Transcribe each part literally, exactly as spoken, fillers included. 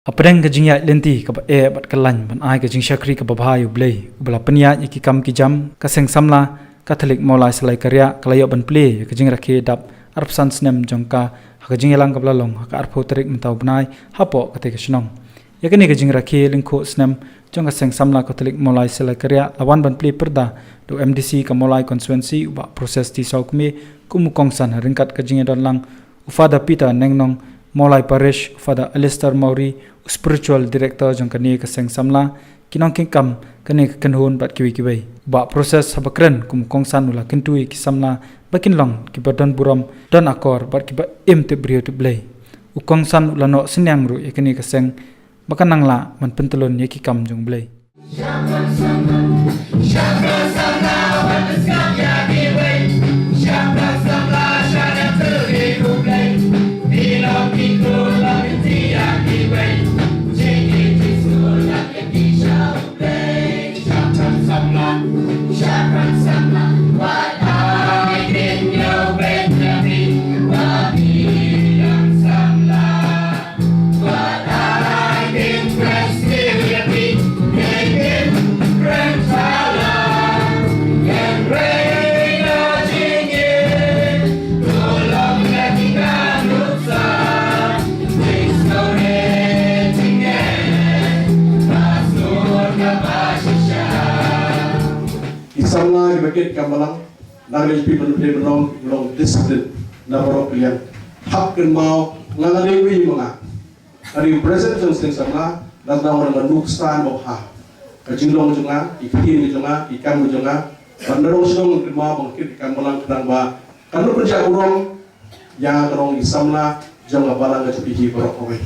Hapdeng ka jingïaid lynti kaba eh bad ka lain ban ai ka jingshakri kaba bha ïa U Blei uba la pynïaid ïa ki kam ki jam, ka Seng Samla Katholik Mawlai Syllai Kariah ka la ïoh ban plie ïa ka jingrakhe dap arphew san snem jong ka ha ka jingïalang kaba la long ha ka arphew tarik mynta u bnai hapoh katei ka shnong. Ïa kane ka jingrakhe lyngkhuh snem jong ka Seng Samla Katholik Mawlai Syllai Kariah la wan ban plie pyrda da u M D C ka Mawlai Constituency, u Bah Proses T Sawkmie, kum u kongsan ha ryngkat ka jingïadon lang u Father Peter Nengnong, Mawlai Parish, u Father Alistair Mawrie, u Spiritual Director jong kane ka Seng Samla, ki nongkitkam kane ka kynhun bad kiwei kiwei. U Bah Proses haba kren kum u kongsan u la kyntu ïa ki samla ba kin long kiba don burom, don akor bad kiba im tip briew tip Blei. U kongsan u la noh synñiang ruh ïa kane ka seng ba kan nang lah ban pyntyllun ïa ki kam jong U Blei. Ki samla kiba kit kam balang, na ka liang jong phi ban pynlong, long discipline na baroh ki liang. Hap kynmaw, nga nga dei uwei ma nga. Ka ri president jong Seng Samla, la dang nga nuk stan bok ha. Ka jinglong jong nga, ki ktien jong nga, ki kam jong nga. Ban na rong shnong kynmaw ban kit ki kam balang khnang ba kan lut pynjah burom ïa ka long ki samla jong ka balang ka jong phi baroh kawei.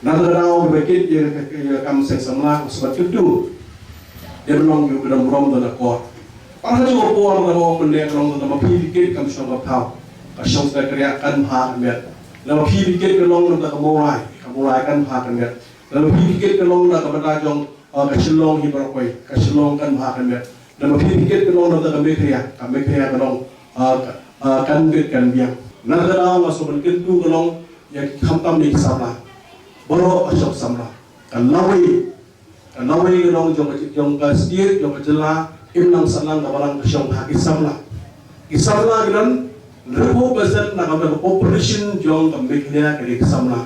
Na ka daw ba kit ïa ka kam Seng Samla, ka sbat kyntu. Ïa ban long ïa ka dang burom don akor. Para ka jong ka por na ka ong mynne ka long da ma phi kit kam shong ka thaw. Ka shong Syllai Kariah kan bha kan miat. Na ma phi kit ka long da ka Mawlai, ka Mawlai kan bha kan miat. Na ma phi kit ka long da ka bynta jong, ah, ka Shillong hi baroh kawei, ka Shillong kan bha kan miat. Na ma phi kit ka long da ka Meghalaya, ka Meghalaya ka long, ah, ka, ah, kan kit kan biang. Na ka daw nga sngewbha kyntu ka long ïa ki khamtam ïa ki samla. Baroh ka shong samla. Ka lawei Ka lawei ka long jong ka, jong ka state, jong ka jylla, im nang sah lang ka balang ka shong ha ki samla. Ki samla ki don, hynriewphew percent na ka, na ka population jong ka Meghalaya ka dei ki samla.